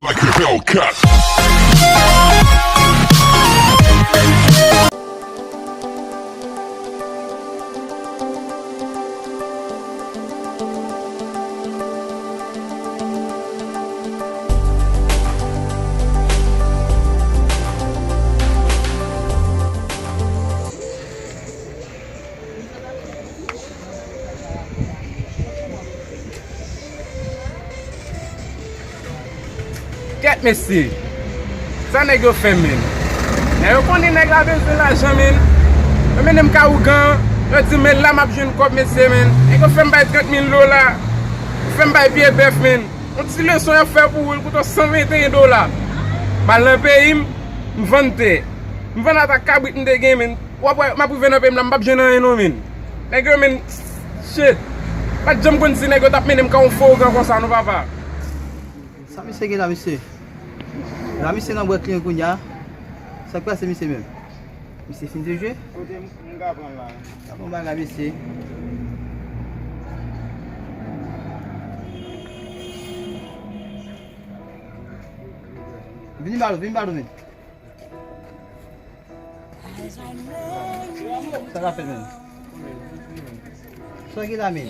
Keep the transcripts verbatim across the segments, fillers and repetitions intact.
Like a Hellcat. Kèt mesye, sa nèg yo fè m, menn? Nèg yo konnen nèg la bezwen lajan, menn. Yo mennen m kay ougan, yo di m men la m ap jwenn kòb, mesye, menn. Nèg yo fè m bay trant mil dola, fè m bay pye bèf, menn. Yon ti leson y ap fè pou ou, l koute w san venteyen dola. M al nan peyi m, m vann tè. M vann ata kabrit m te gen, menn. W ap wè, m ap rive nan peyi m la, m p ap jwenn anyen non, menn. Nèg yo, menn, shit. Pa t janm konn si nèg yo t ap mennen m kay yon fo ougan konsa non, papa. Sa misye gen la, misye? La misye nan bwè kleren kounye a. Sa k pase misye menm? Misye fin de jwe? Kote m, m ka pran la? Sa bon bagay, mesye. Vini ba nou, vini ba nou, men. Sa k ap fèt, men? Sa ki la, men?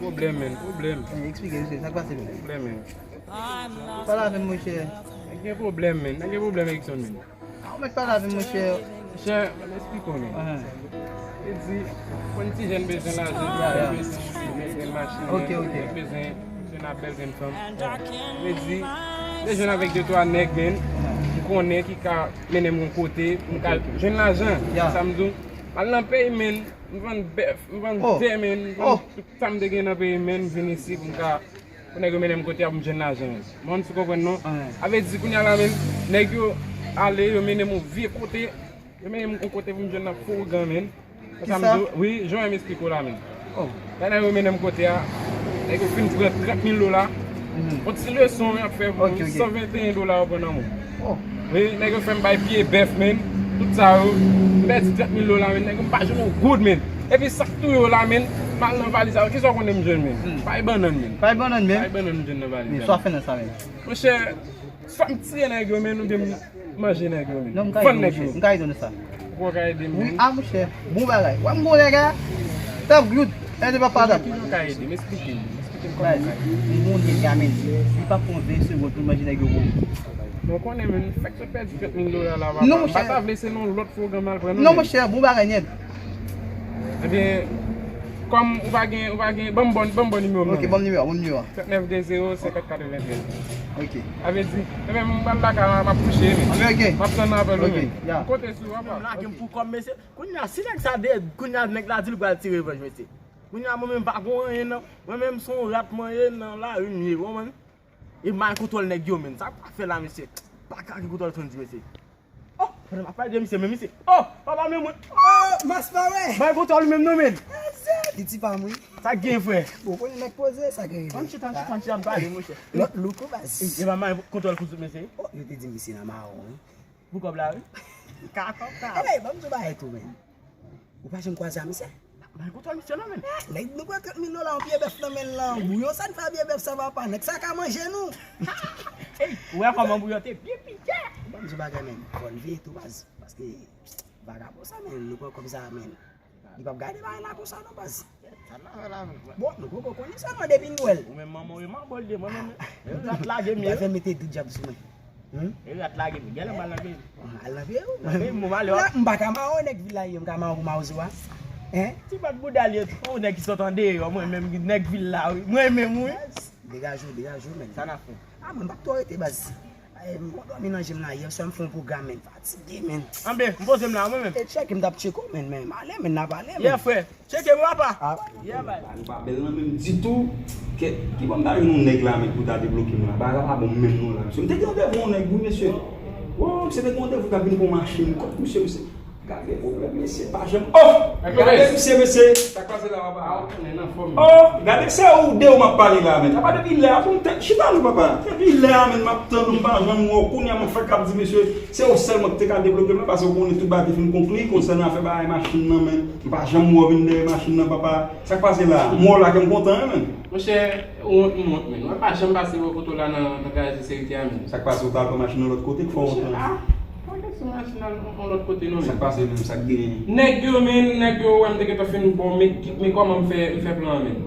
Pwoblèm, men, pwoblèm. Eh, eksplike, mesye, sa k pase, men? Pwoblèm, men. Pale avè m, monchè. Nèg gen pwoblèm, men. Nèg gen pwoblèm, Erickson, men. A, ou mèt pale avè m, monchè. Monchè, m eksplike w, men. Ahan. Li di, konn ti jèn bezwen lajan, ya, ya, bezwen, bezwen machin, ok, ok, bezwen, bezwen ap bèl jèn fanm. Vle di, m te jwenn avèk de twa nèg, men, m konnen ki ka mennen m yon kote, m ka jwenn lajan. Ya. Sa m di w, m al nan peyi, men, m vann bèf, m vann tè, men, m vann tout sa m te gen nan peyi, men, m vin isit pou m ka Pou nèg yo mennen m kote a pou m jwenn lajan, men. Mwen, si w konprann non. Sa vle di, kounye a la, men, nèg yo ale, yo mennen m yon vye kote. Yo mennen m yon kote pou m jwenn nan fo ougan, men. Sa m di w, wi, jan m esplike w la, men. Lè nèg yo mennen m kote a, nèg yo fin pran trant mil dola. Yon ti leson y ap fè pou mwen, san venteyen dola yo pran nan men w. Wi, nèg yo fè m bay pye bèf, men. Tout sa yo, m pèdi trant mil dola, men. Nèg yo, m pa jwenn yon goud, men. Epi sa k touye w la, men, m al nan valiz la, kisa w konnen m jwenn, men? Pay bannann, men. Pay bannann, men? Pay bannann m jwenn nan valiz la. Men sa w fè nan sa, men? Monchè, swa m tiye nèg yo, men, oubyen m manje nèg yo, men. Non, m ka ede w, monchè. M ka ede w nan sa. Ou ka ede m, men? Wi, a, monchè. Bon bagay. Wè m gon nèg a. Tap glout. Ède papa tap. Kijan w ka ede m? Esplike m. Esplike m kòman w ka ede m. M gon nèg a, men. Li p ap pran ven segonn pou l manje nèg yo, bon. Bon, konnen, men, fèk sot pèdi trant mil dola la, papa. Non, monchè. M pa ta vle se nan lòt fo ougan m al pran, non, men. Non, monchè, bon bagay nèt. Ebyen, kòm ou pa gen, ou pa gen, ban m bon, ban m bon nimewo m nan. Ok, ban m nimewo, ban m nimewo a. Trant nèf de zewo senkant katreventrèz. Ok. Sa vle di, ebyen, m pral lakay la, m ap kouche, men. Ok. M ap tann apèl ou, men. Ok, ya. M konte sou ou, papa. Menm lage m pou kòb, mesye. Kounye a, si nèg sa de, kounye a, nèg la di l pral ti revanj, mesye. Kounye a, mwen menm, m pa gon anyen, non. Mwen menm, se yon rat mwen ye nan lari m ye, ou konprann? E m al kontwòl nèg yo, menn. Sa k pa fè la, mesye? Pa ka gen kontwòl Sandy, mesye. Oh, pandan m ap pale de misye, men misye. Oh, papa, men mwen. Oh, mas pa wè. M al kontwòl li menm, non, menn. Li ti pa m, wi. Sa k gen, frè? Bon, konnen nèg poze, sa k gen. Ann chita, ann chita, ann chita, m pale, monchè. Lòt louko, baz. E, e pa m al kontwòl pou zot, mesye. Oh, yo te di misye nan mawon, wi. Pou kòb la, wi. Ka, kòb, ka. Anyway, ban m di w bagay tou, menn. Ou pa janm kwaze a misye? Mwen kontwòl misye non, menn. Nèg nou pran trant mil dola, yon pye bèf nan men l lan. Bouyon sa n fè a pye bèf sa, papa? Nèg sa ka manje nou. Ey, ou wè kòman bouyon te byen pike? Ban m di w bagay, menn. Fò n veye tou, baz. Paske vagabon sa, menn, nou pran kòb sa, menn. Li p ap gade bagay la konsa non, baz. Sa n ap fè la menm? Bon, nou poko konnen sèlman depi n wè l. Ou menm manman w e manbo l ye, mwen menm. E rat lage m ye. Ou fè mete dout dyab sou mwen. Hmm? E rat lage m. Genlè m al nan peyi m. Al nan peyi w? Nan peyi m, m ale. M pa ka mawon nèg vil la ye, m ka mawon pou mawon sou a. Hein? Ti bat bouda l ye, yon nèg ki sot andeyò, mwen menm, nèg vil la, wi. Mwen menm, wi. Degaje w, degaje w, menn. Sa n ap fè? A, mwen, m p ap twò rete, baz. Ay, m pran dòmi nan je m la yè swa, m fè yon pwogram, menn. Fatige, menn. Anben, m poze m la, mwen menm. E tcheke m t ap tcheke w, menn, men m ale, menn, n ap ale, menn. Yeah, frè. Tcheke m, papa. Ah. Yeah, bye. Bagay pa bèl nan menm ditou. Kèt, ki bò m ta jwenn yon nèg la, menn, pou ta debloke m la? Bagay la pa bon menm non la, mesye. M te gen randevou yon nèg, wi, mesye. Oh, misye te gen randevou k ap vin pran machin kont misye, mesye. Gade pwoblèm mesye pa janm. Oh! Gade misye, mesye. Sa k pase la, papa? Ah, ou konnen nan fòm. Oh! Gade, se ou de ou m ap pale la, menn. Apa depi lè a pou m te chita nou, papa? Depi lè a, menn, m ap tann ou, m pa janm wè w. Kounye a m fèk ap di mesye, se ou sèlman ki te ka debloke m la, paske ou konnen tout bagay te fin konkli konsènan afè bagay machin nan, menn. M pa janm wè w vin dèyè machin nan, papa. Sa k pase la? M wè w la, kè m kontan, wi, menn. Monchè, ou wont, m wont, men. Mwen pa janm pase bò kote w la nan, nan Garaje Serite a, men. Sa k pase, ou t al pran machin nan lòt kote, k fè w wont lan? Ah, pa kesyon machin nan yon lòt kote, non, men. Sa k pase menm, sa k genyen? Nèg yo, men, nèg yo wè m te gentan fin bon, men, men kòman m fè, m fè plan an, men.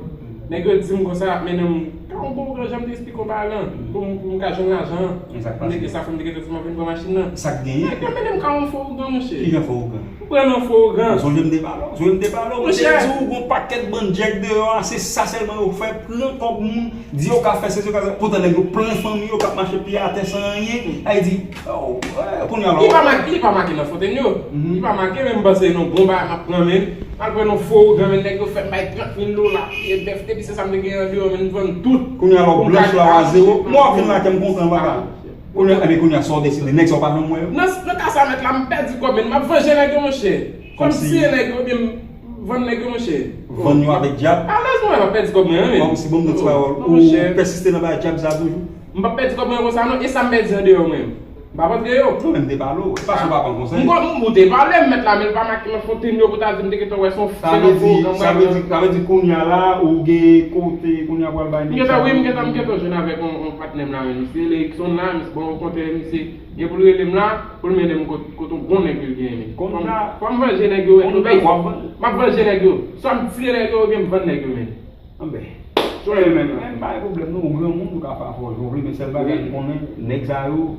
Nèg yo di m konsa, y ap mennen m ka yon bon gran jan, m te eksplike yon bagay lan, pou m, pou m ka jwenn lajan an. Men sa k pase? M te gen sa, fò m te gentan di m ap vin pran machin nan. Sa k genyen? Nèg yo mennen m ka yon fò ougan, monchè. Kijan fò ougan? Pran nan fò ougan. Ou sonje m te pale w, sonje m te pale w, m te di w gon pakèt bann djèg deyò a, se sa sèlman yo fè, pran kòb moun, di yo ka fè sesi, yo ka fè, poutan nèg yo plen fanmi yo k ap mache pye atè san anyen, a di, oh, wè, kounye a la. Li pa make, li pa make nan fontenn yo. Mhm. Li pa make, men m panse se yon bon bagay m ap pran, men m al pran yon fo ougan, men nèg yo fè m bay trant mil dola, pye bèf, depi se sa m te genyen andeyò, men m vann tout. Kounye a la w blanch la w a zewo, mwen w ap vin lakè m kontan, papa. Kounye a, enben kounye a, sa w deside, nèg sa w pa janm wè yo? Nan, nan ka sa mèt la, m pèdi kòb, men m ap vanje nèg yo, monchè. Fò m tiye nèg yo, oubyen m vann nèg yo, monchè. Vann yo avèk dyab? Alèz mwen, m ap pèdi kòb mwen an, men. Kòmsi, ban m yon ti pawòl, ou pèsiste nan bagay dyab sa toujou? M p ap pèdi kòb mwen konsa, non, e sa m pèdi andeyò mwen? M p ap antre yo. Non, men m te pale w, e pa si w pa pran konsèy. M kon, m, ou te pale, m mèt la, men l pa make nan fontenn yo pou ta di m te gentan wè se yon fè nan fo ougan m pral pran. Sa vle di, sa vle di kounye a la, ou gen kote, kounye a pral bay nèg sa. M gentan, wi, m gentan, m gentan jwenn avèk yon, yon patnè m la, men misye rele Erickson la, misye, bon, okontrè, misye gen pou l rele m la, pou l mennen m kot, kot yon bon nèg ke l genyen, men. Fò m, fò m vanje nèg yo, men. M ap vanje nèg yo. Swa m tiye nèg yo, oubyen m vann nèg yo, men. Anben, men, men, pa gen pwoblèm, non, ou granmoun, ou ka fè afè w jan w vle, men sèl bagay m konnen, nèg sa yo,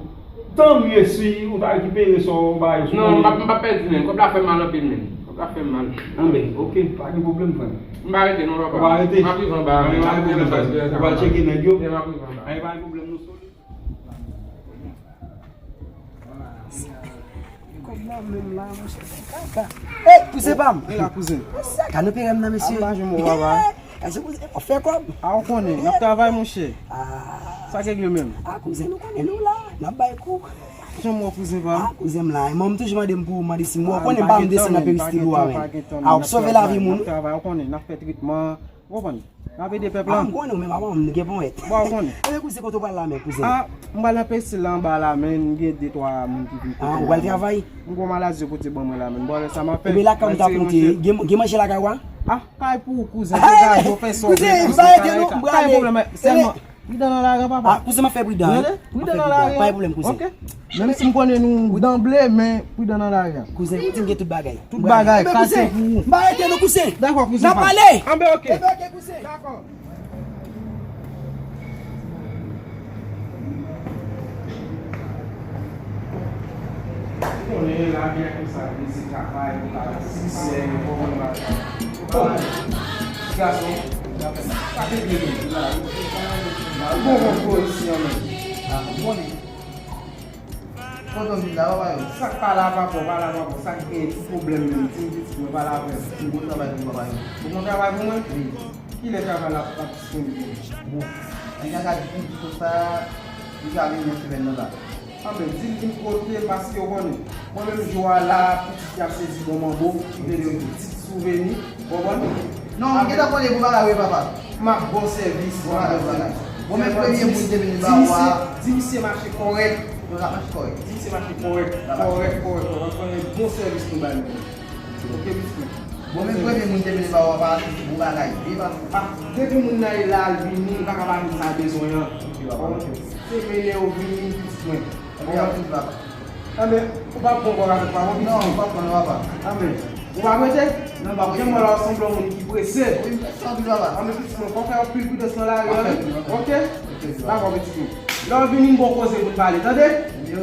tanmye si ou ta rekipere sa w ba yo sou konnen. Non, m p ap, m p ap pèdi, men. Kòb la fè m mal anpil, men. Kòb la fè m mal. Anben, oke, pa gen pwoblèm, frè m. M pa rete, non, papa. Ou pa rete? M ap rive anba, men. Anben, pa gen pwoblèm, frè m. Ou pral tcheke nèg yo? Wi, m ap rive anba. Anben, pa gen pwoblèm, non, solid. Kòb la menm la, monchè, se kaka. Ey, kouzen pa m! Ey, la, kouzen. Sa ka nou pere m nan, mesye. Ap mache, mon papa. Ey, se kouzen, w ap fè kòb? A, ou konnen, n ap travay, monchè. Ah. Sa k regle menm? Ah, kouzen, nou konnen nou la. N ap bay kou. Jan m wè kouzen pa m? Ah, kouzen m la. Manman m toujou mande m pou ou, mande si m wè w. Ou konnen m pa janm desann nan peri stibo a, men. Ah, w ap sove lavi moun. N ap travay, ou konnen, n ap fè tretman. Ou konprann? N ap ede pèp la. Ah, m konnen w menm, papa, m gen ponyèt. Bon, ou konnen. Enben, kouzen, kote w pral la menm, kouzen? Ah, m pral nan peri stibo la anba la, men, m gen de twa moun ki vin kote m. Ah, ou pral travay? M gon maladi yo pote ban mwen la, men. Bon, lè sa m ap fè. Enben, lakay ou m t ap monte, gen, gen manje lakay ou a? Ah, kay pou ou, kouzen, degaje w, fè sa w vle, kouzen, pa gen pwoblèm, sèlman. Pridan nan lari a, papa. Ah, kouzen, m ap fè pridan, wi. Tande? Pridan nan lari a. Pa gen pwoblèm, kouzen. Ok. Menm si m konnen nou danble, men pridan nan lari a. Kouzen, kouzen, gen tout bagay. Tout bagay, kase pou ou. M pa rete non, kouzen. Dakò, kouzen. N ap pale. Anben, ok. Enben, ok, kouzen. Dakò. Ou konnen lavi a konsa, vle se travay, travay, siksè, ou konprann bagay. Bon, ti gason, sa te byen menm. Bon, bon, bon, isi an menm. Ah, bon, konnen. Kote w vin la, papa yo? Sa k pa la, pa bon, pa la, pa bon. Sa k gen ti pwoblèm menm, ti pitit mwen, pale avè m. M gon travay pou papa yo. Ou gon travay pou mwen? Wi. Kilè travay la ap disponib pou mwen? Bon, nèg la ka di konsa, li ka vini nan semèn nan la. Anben, di l vin kote m, paske ou konnen, mwen menm jou a la, pitit ki ap sezi bon manbo, ki vle di yon ti souveni, ou konprann? Non, m gentan konnen bon bagay wi, papa. M ap ba w sèvis, m ap ba w sèvis. Bon, men premye moun te vin ba ou a. Di misye mache kòrèk. Yo, l ap mache kòrèk. Di misye mache kòrèk, kòrèk, kòrèk, kòrèk. Bon sèvis nou ba li. Ok, pitit mwen. Bon, men premye moun te vin ba ou a, papa, bon bagay. Wi, papa. Ah, depi moun nan e la, l vini, li pa ka pa vin sa l bezwen an. Ok, papa. Se mennen yo vini, pitit mwen. Bon, pitit papa. Anben, ou p ap pran kòb avèk papa, pitit mwen? Non, m p ap pran non, papa. Anben, ou p ap rete? Non, m p ap rete. Jan m wè la, ou sanble yon moun ki prese. Wi, m prese anpil, papa. Anben, pitit mwen, fò w fè anpil pridans nan lari a, wi. Ok? Ok, papa. Dakò, pitit mwen. Lè w vini, m ba w koze pou n pale, tande?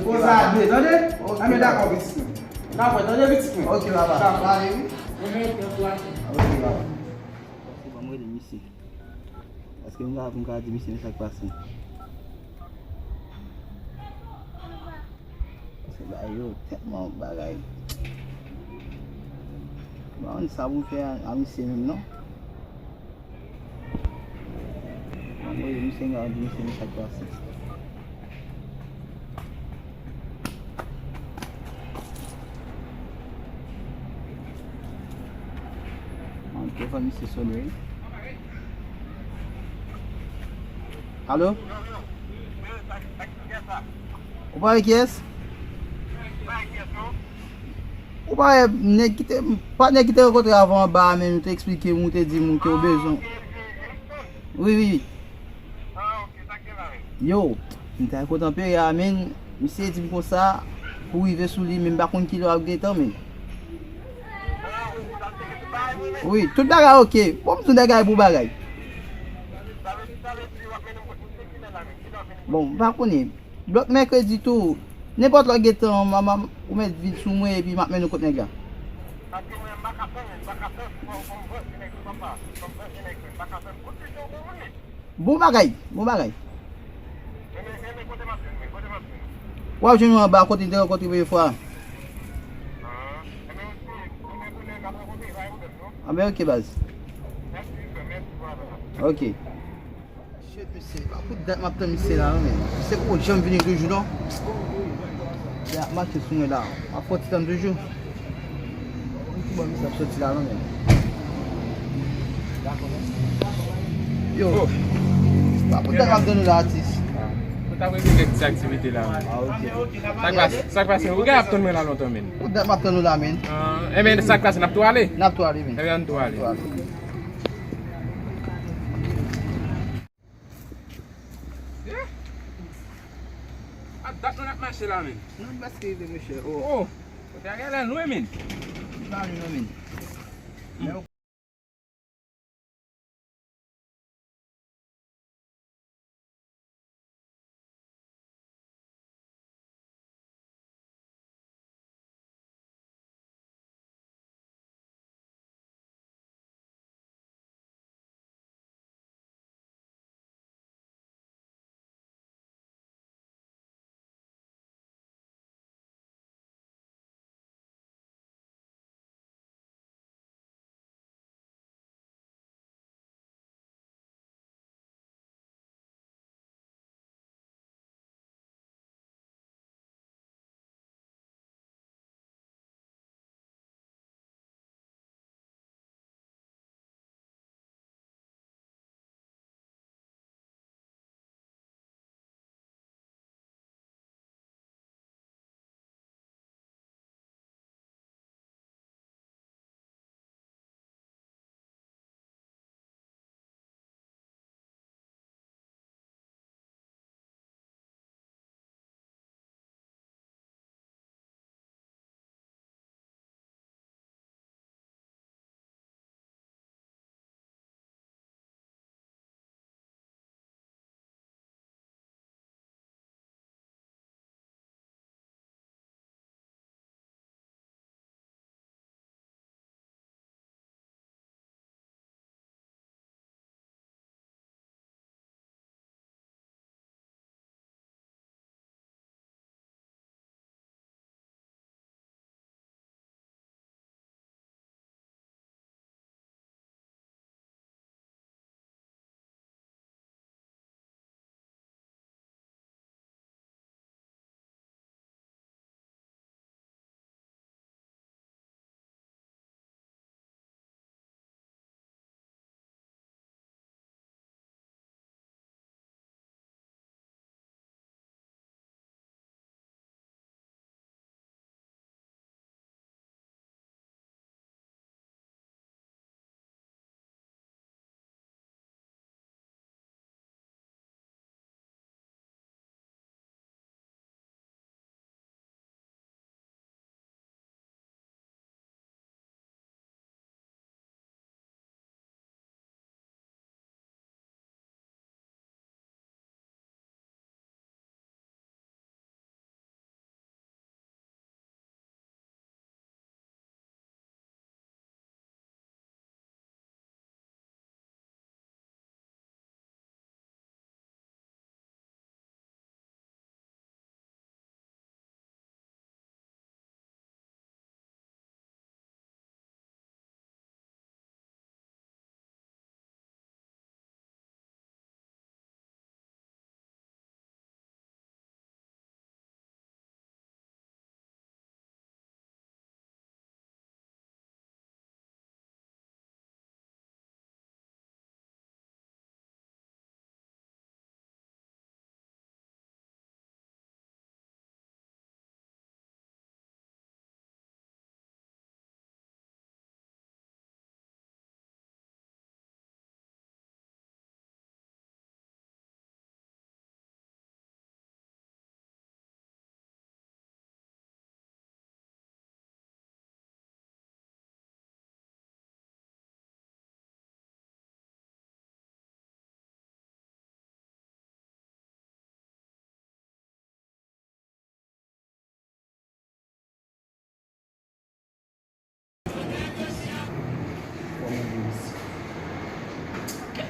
Koze a de, tande? Ok, papa. Anben, dakò, pitit mwen. N ap wè, tande, pitit mwen? Ok, papa. Dakò. Pale, wi. Mwen menm, pran kouraj. Ok, papa. Pase ban m rele misye. Paske m ka, pou m ka di misye men sa k pase. Paske bagay yo tèlman bagay. M pa konn sa pou m fè a, a misye menm non. M ap rele misye, m ka di misye men sa k pase. An, telefòn misye sonnen wi. Alo? Ou pale kiyès? Ou pale nèg ki te, pa nèg ki te rankontre avè w anba a, men ou te eksplike m, ou te di m ke w bezwen. Wi, wi, wi. Ah, ok, sa k gen la menm? Yo, m ta kontan peye a, men misye di m konsa, pou rive sou li, men m pa konn kilè w ap gentan, men. Ah, ou, ou t ap tcheke tout bagay mwen menm? Wi, tout bagay ok. Bon, m di w bagay pou bagay. Sa vle di, sa vle di, w ap mennen m kot misye kilè la menm? Kilè w ap mennen m kot misye? Bon, m pa konnen. Lòt mèkredi tou, nenpòt lè w gentan, m, m, ou mèt vin sou mwen epi m ap mennen w kot nèg la. Paske mwen, m pa ka fè, m pa ka fè, fò, fò m branche nèg yo, papa. Fò m branche nèg yo, m pa ka fè. Kot misye w konn mwen ye? Bon bagay, bon bagay. Enben, enben, kote m ap jwenn mwen, kote m ap jwenn mwen? W ap jwenn mwen anba kote n te rankontre premye fwa. Ah, enben, ok, enben, kounye a n ap rankontre, pa gen pwoblèm, non? Anben, ok, baz. Mèsi, frè, mèsi pou apèl la. Ok. Shit, mesye, pa pou dat m ap tann misye la, non, men. Misye poko janm vini toujou, non. Li ap mache sou mwen la. M ap fè ti tann toujou. Ki bò misye ap soti la, non, men. Yo. Oh. Pa pou dat m ap tann ou la, atis. Ah. Ou t ap regle kèk ti aktivite la, men. Ah, ok. Sa k pase? Sa k pase? Ou gen ap tann mwen la lontan, men. Pou dat m ap tann ou la, men. Ah, enben, sa k pase? N ap tou ale? N ap tou ale, men. Enben, ann tou ale. N ap tou ale. Eh? A dat nou n ap mache la, men. Nou prèske rive, monchè. Oh. Oh, kote a genlè lwen, men. Li pa lwen, non, men.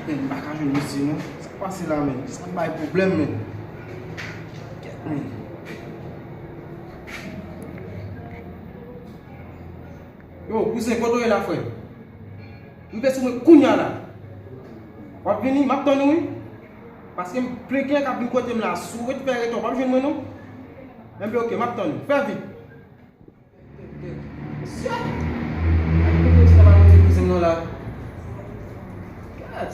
Men, m pa ka jwenn misye non. Sa k pase la, men? Sa bay pwoblèm, men. Kèt, men. Yo, kouzen, kote w ye la, frè? Rive sou mwen kounya la. W ap vini, m ap tann ou, wi. Paske m plen kè k ap vin kote m la. Si w ret fè rete, w p ap jwenn mwen, non. Enben, oke, m ap tann ou. Fè vit. Mesye! Gade kote ti nèg la mete kouzen m nan la. Gad.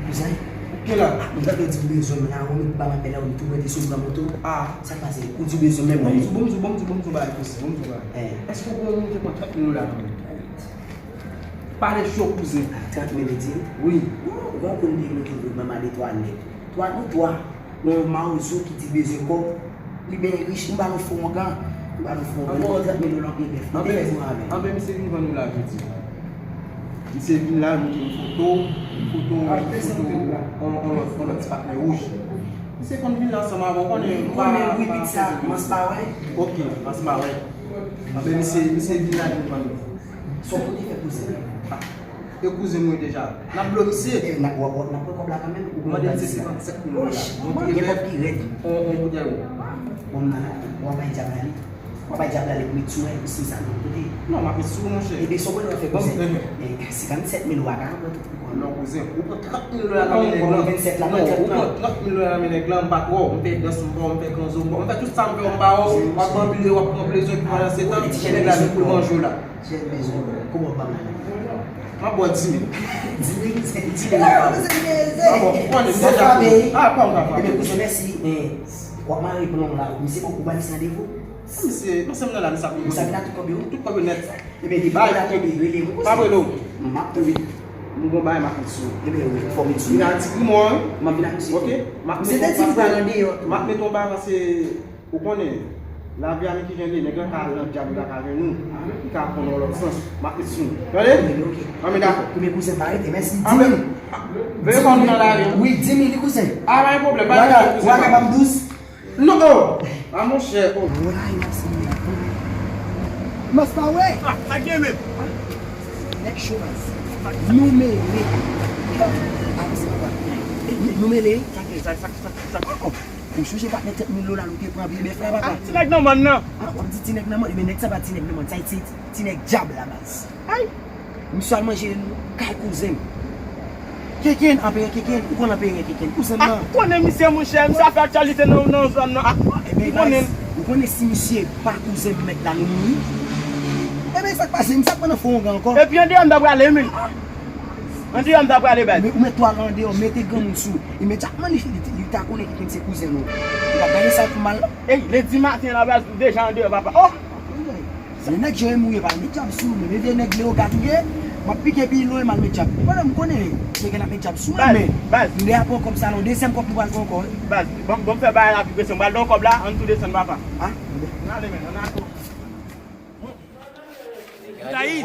Kouzen? Ou ki la? Ah, mwen gade di m bezwen m la, ou met ba m apèl la, ou tou mete sou pran moto. Ah. Sa k pase? Ou di w bezwen m menm, wi. Bon, m di w, bon, m di w, bon, m di w, bon, m di w bagay kouzen, bon, m di w bagay. Eh. Èske w konnen nou te pran trant mil dola nan men? Pale cho, kouzen. Trant mil, li di? Wi. Ou konn konbyen nou te voye ban m ale twa nèg. Twa nou twa. Yon mawozo ki di bezwen kòb, li byen rich, m ba nou fon ongan, m ba nou fon ongan, li pran trant mil dola, yon pye bèf, nou te fè zero avè l. Anben, misye vin vann nou la jodi. Misye vin la, montre nou foto, foto, foto, on, on lòt, on lòt ti patnè wouj. Misye konn vin la ansanm avè w, konnen m pa, m pa fè zero. Mans pa wè? Oke, mans pa wè. Anben, misye, misye vin la, vin vann nou. Sa w pote fè kouzen? Ah. E kouzen mwen deja. N ap blo misye. E, n ap, w ap, w ap, n ap pran kòb la kanmenm, ou mande misye senkannsèt mil dola. Montre gen kòb ki rèd. On, on boutèy won. Bon, m nan la, w ap bay dyab la li. W ap bay dyab la li pou met sou mwen, si sa nou kote. Non, m ap met sou ou, monchè. Ebyen, sa w konnen w ap fè kouzen? E, senkannsèt mil ou pa ka pran tout pou kò w. Non, kouzen, ou pran trant mil dola nan men nèg lan. Non, ou pran trant mil dola nan men nèg lan, m pa kwè w. M fè dans, m ba w, m fè kanzo, m ba w, m fè tout sa m fè, m ba w. W ap banbile, w ap pran plezi, epi pandan se tan, nèg la vin pou l manje w la. Jèn bezwen kòb, kòman w ban m la? M ap ba w dis mil. Dis mil, dis mil m ap ba w. Ah bon, ou konnen m deja. Ah, pa m ka fè. Ebyen, kouzen, mèsi. Men, w ap mare pran w la. Misye poko ba misye randevou. Misye, non, se m nan la, misye ap vin. Misye ap vin ak tout kòb yo? Tout kòb yo nèt. Ebyen, depi w la tonbe, rele m. Pa rele w. M ap tonbe. M gon bagay m ap met sou. Ebyen, wi, fò w met sou. Vin ak ti grimò, wi. M ap vin ak misye. Oke. M ap met yon bagay. Misye te di m pral andeyò tou. M ap met yon bagay, se Ou konnen, lavi a men ki jan l ye, nèg lan ka al nan dyab, li pa ka jwenn ou. Li ka pran w nan lòt sans. M ap met sou nou. Tande? Anben, dakò. Premye kouzen pa rete, mèsi. Dis mil. Veye kòb nan lari. Wi, dis mil, wi, kouzen. Ah, pa gen pwoblèm, pa gen pwoblèm, kouzen. Ou pa kapab dous? Non, oh! Ah, monchè, oh. Woy, mèsi. Mas pa wè? Ah, sa gen menm. Nèg cho, baz. Nou mele. Ah, se pa. Nou mele. Sa gen, sa, sa, sa, sa. Ou sonje patnè trant mil dola nou te pran vye bèf la, papa? Ah, ti nèg nan mòn nan. Ah, w ap di ti nèg nan mòn, men nèg sa pa ti nèg nan mòn, sa se ti, ti nèg dyab la, baz. Ay! Misye al manje kay kouzen m. Keken, anperè Keken, ou konn anperè Keken, kouzen m nan. Ah, ou konnen misye, monchè, misye ap fè aktyalite nan, nan zòn nan. Ah, ou konnen. Ou konnen si misye pa kouzen m mèt la, nou mouri. Ebyen, sa k pase? Misye ap pran nan fon ongan ankò. Epi andeyò m ta prale, men. Andeyò m ta prale, baz. Men ou mèt twale andeyò, mete granmoun sou ou. Imedyatman li, li, li ta konnen ki se kouzen nou. Li pa gade sa pou mal. Ey, lendi maten la, baz, ou deja andeyò, papa. Oh! Men nèg Jeremi ou ye, pa met djab sou ou, men vye nèg Leogad ou ye, m ap pike pi lwen, m al met djab. Pandan m konnen, se gen ap met djab sou mwen, men m de apre kòb sa, non, dezyèm kòb nou pral pran ankò, wi. Baz, bon, bon, fè bagay la pi prese, m pral ba w kòb la, ann tou desann, papa. Ah, ann ale, men, ann ale. Tayi.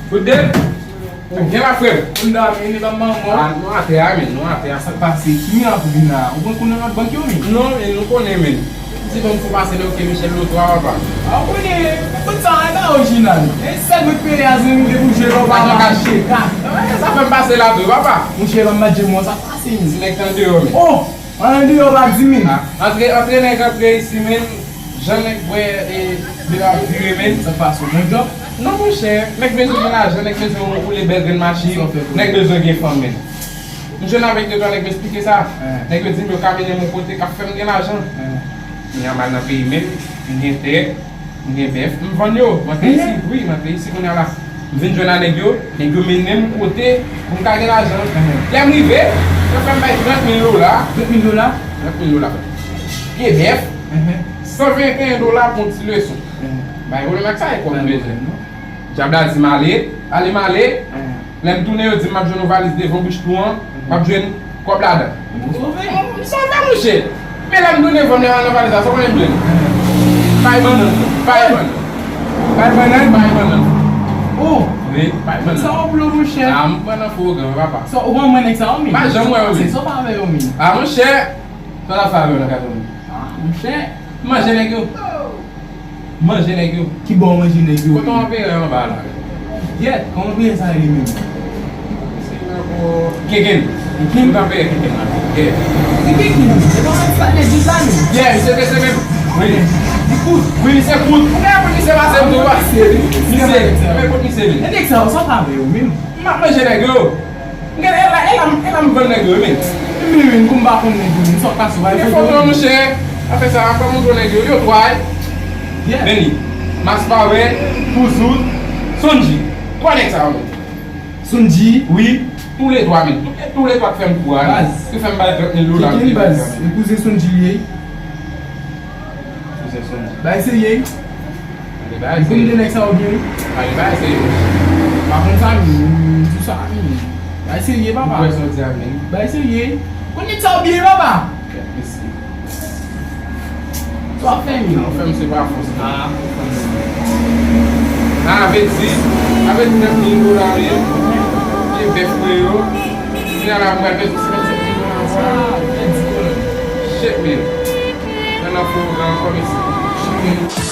Goodden, ou gen la, frè m? Moun dòmi, li pa manman. Ah, nou atè a, men, nou atè a. Sa k pase? Ki men ap vin la? Ou konn konnen lòt bank yo, men? Non, men nou konnen, men. Di bon, fò pase lè, ok, Michel Lotwa, papa. Ah, ou konnen, ou konn sa, e pa orijinal. E sèl mwen k peye a, zanmi, depi w jwe lò, papa. Ajan kache. Ka. Eh, sa fè m pase la tou, papa. Monchè, pa m pa djè mwen, sa k pase, men? Ti nèg tan deyò, men. Oh! An deyò pa di min. Ah, antre, antre nèg antre isi, men. Jan nèg bwè e de ap vire, men. Sa k pase, bon djòb? Non, monchè, nèg bezwen gen lajan, nèg bezwen woule bèl grenn machin, nèg bezwen gen fanm, men. M jwenn avèk de twa nèg, m esplike sa. Eh. Nèg yo di m yo ka mennen m yon kote k ap fè m gen lajan. Eh. Kounye a m al nan peyi men, m gen tè, m gen bèf, m vann yo, m antre isi, wi, m antre isi kounye a la. M vin jwenn a nèg yo, nèg yo mennen m kote pou m ka gen lajan. Lè m rive, yo fè m bay trant mil dola. Trant mil dola? Trant mil dola. Pye bèf, san venteyen dola pou yon ti leson. M bay pwoblèm ak sa, e kòb m bezwen. Dyab la di m ale, ale m ale. Lè m tounen, yo di m m ap jwenn yon valiz devan bouch twou an, m ap jwenn kòb ladan. M sove. M sove, monchè. Men lè m tounen, van m lè m al nan valiz la, sa w konnen m jwenn? Pay bannann. Pay bannann. Pay bannann? Pay bannann. Oh! Wi, pay bannann. Sa w blo, monchè. Ah, m pran nan fo gran, papa. Sa w pran mwen nèg sa yo, men? Pa janm wè yo, men. Sa w pa avè yo, men? Ah, monchè. Sa w ap fè avè yo nan katreven? Ah, monchè. Manje nèg yo. Manje nèg yo. Ki bò w manje nèg yo? Kote w anpere anba la? Yèt, kòman anpere sa rele menm? Keken. Keken? Ou t anpere keken la? Yeah. Se keken? Se pa sa de djib la menm? Yeah, misye te se menm. Wi. Li kout? Wi, misye kout. Ou gen kout misye pase m tou, wa? Misye, men kout misye vin. E nèg sa yo, sa w pa avè yo menm? M ap manje nèg yo. Gade, e la, e la, e la m vann nèg yo, men. Men, men, kou m pa konn nèg yo, men sa w pase w pa gen foto, monchè. Afè sa, fè m montre w nèg yo, yo twa, wi. Yeah. Men li. Max Power, Kouzout, Sonji. Twa nèg sa yo, men. Sonji? Wi, tou le twa, men. Tou, tou le twa k fè m kou a, men. Baz. Ki fè m bay trant mil dola. Keken, baz. E kouzen Sonji li ye. Kouzen Sonji. Bay serye. Gade, bay serye. Ou konn de nèg sa yo byen, wi. Gade, bay serye. Pa konn sa, men, m di sa, men. Bay serye, papa. Ou kwè sa w di a, men? Bay serye. Ou konn nèg sa yo byen, papa. Kèt mesye. Sa w ap fè, men? Non, fè m se pa fòs, non. Ah, ou fè m. Ah, vle di, sa vle di trant mil dola, men. Ki bèf mwen yo. Kounye a la, mwen pèdi senkannsenk mil dola ankò. Ah, pèdi, pèdi. Shit, men. Nan nan fo gran kòb isi.